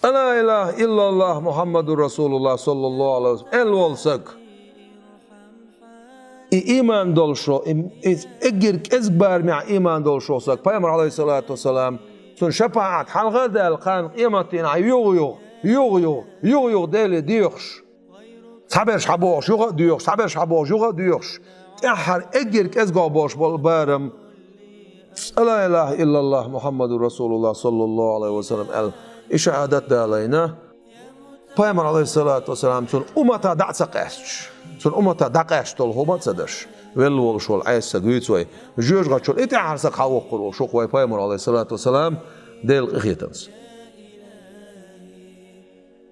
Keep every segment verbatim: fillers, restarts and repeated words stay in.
«Ла илаха иллаллахӀ Мухьаммадур Расулуллахь саллаллахӀу Ӏалайхи ва саллам» аьлла волу саг. И ийман долуш волу, и, и эггара кӀезиг барамехь ийман долуш волу саг, Пайхамар, Ӏалайхиссалату вассалам, цунна шапаӀат хьалха а даьлла, кхана къематдийнахь юха-юха, юха-юха, юха-юха Деле доьхуш. Цхьаберш хьан бохуш, юха а доьхуш, цхьаберш хьан бохуш, юха а доьхуш. ТӀаьххьара эггара кӀезиг болуш болу барам. «Ла илаха иллаллахӀ Мухьаммадур Расулуллахь саллаллахӀу Ӏалайхи ва саллам» аьлла, и шахӀадат далийна, Пайхамар, Ӏалайхиссалату вассалам, цуьнан умматах дӀа а ца къаьсташ, цуьнан умматах дӀакъаьсташ долу хӀума а ца даш, велла волуш волу Ӏеса саг вуьйцу вай, жоьжахатчуьра и тӀаьххьара саг хьан воккхур волуш ву-кх вай Пайхамар, Ӏалайхиссалату вассалам, Делан къинхетамца.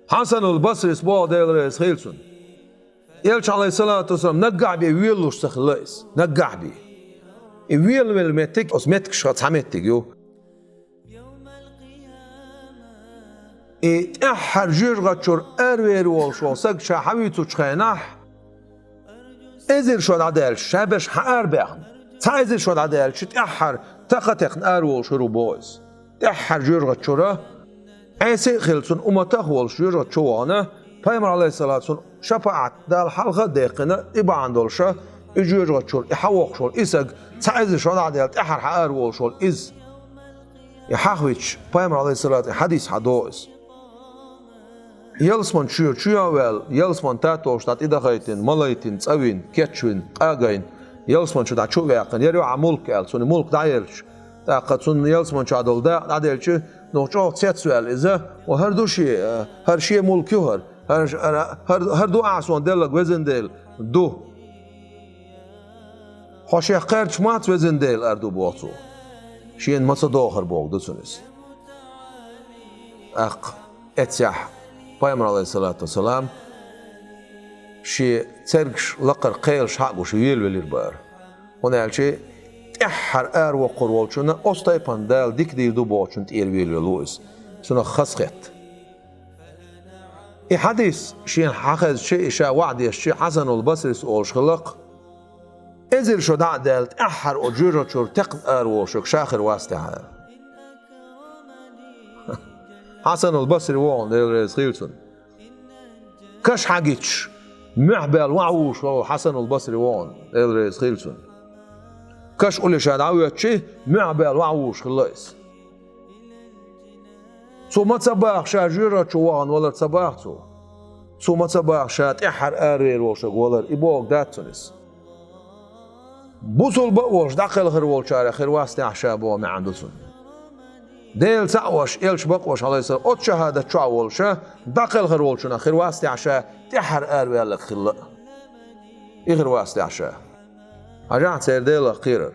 Хьасанул Басрис боху, Дела реза хуьлда цунна. Элча, Ӏалайхиссалату вассалам, наггахь бен велалуш ца хилла иза. Наггахь бен. И велавелла меттиг, оцу меттигашха цхьа меттиг ю. И тӀаьххьара жоьжахатчуьра аравер волуш волу саг ша хьан вуьйцучу хенахь, эзар шо дӀадаьлча, ша берш хьан арабаьхна. Цхьа эзар шо дӀадаьлча, тӀаьххьара такха а текхна ара волуш хир ву боху иза. ТӀаьххьара жоьжахатчуьра Ӏеса а хилла, цуьнан умматах а волуш жоьжахати чу вахана, Пайхамар, Ӏалайхиссалату, цунна шапаӀат Дала хьалха а даьккхина, и бахьана долуша, и жоьжахатчуьра и хьан воккхуш волу и саг, цхьа эзар шо дӀадаьлла, тӀаьххьара хьан ара волуш волу иза. И хьахвича, Пайхамар, Ӏалайхиссалату, и хьадис хьан доху иза. Ялсаман чуьра чу а ваьлла, ялсаман татолуш дӀа тӀедахийтина, малийтина, цӀа вина, кечвина, къагийна, ялсаман чу дӀа чу а ваьккхина, яра ю хьан мулк аьлла, цунна мулк дӀаелча, тӀаккха цунна ялсаман чохь долу дакъа дӀаделча, нух чӀогӀа цецваьлла иза, ва хӀара ду шен, хӀара шен мулк ю хӀара, хӀара, хӀара, хӀара, хӀара ду ахьа суна деллаг, везан Дела, ду. Хьо шех кхаьрдаш мац, везан Дела, ара ду боху цо. Шена ма ца дохура боху ду цунна иза. ТӀаккха эццехь Пайхамар, Ӏалайхиссалату вассалам, шен цергаш лакхара кхелаш хьа а гуш, велавелира бара. ХӀунда аьлча тӀаьххьара ара воккхур волчунна оцу тайпана Дала дика дийр ду бохучунна тӀера велавелла ву иза. Цунах хазахетта. И хьадис шена хьан хезча, и ша ваӀда дешча, Хьасанул Басрис олуш хилла-кх: «Эзар шо дӀа а даьлла, тӀаьххьара оцу жоьжахати чуьра текхна ара волуш верг ша хир вац техьа», – аьлла. Хьасанул Басри вогӀу, Дела реза хуьлда цунна. Каш хьагича, муьхь баьлла ваьхьа вуьйш волу Хьасанул Басри вогӀу, Дела реза хуьлда цунна. Каш уллехь ша дӀавоьдча, муьхь баьлла ваьхьа вуьйш хилла иза. Цо ма ца боху ша жоьжахати чу вахана валар, ца боху цо. Цо ма ца боху ша тӀаьххьара аравер волуш верг валар, и бохург дац цунна иза. Бусалба а волуш дӀакхелхар волчарех хир вац техьа ша боху маьӀна ду цунна. Дела цхьаъ волуш, элча бакъ волуш, Ӏалайхиссалам, оцу шахӀадат чохь а волуш, дӀакхелхар волчунах хир вац техьа ша тӀаьххьара араваьлларг хилла а. И хир вац техьа ша. Хьажахьа церан Делах кхерар.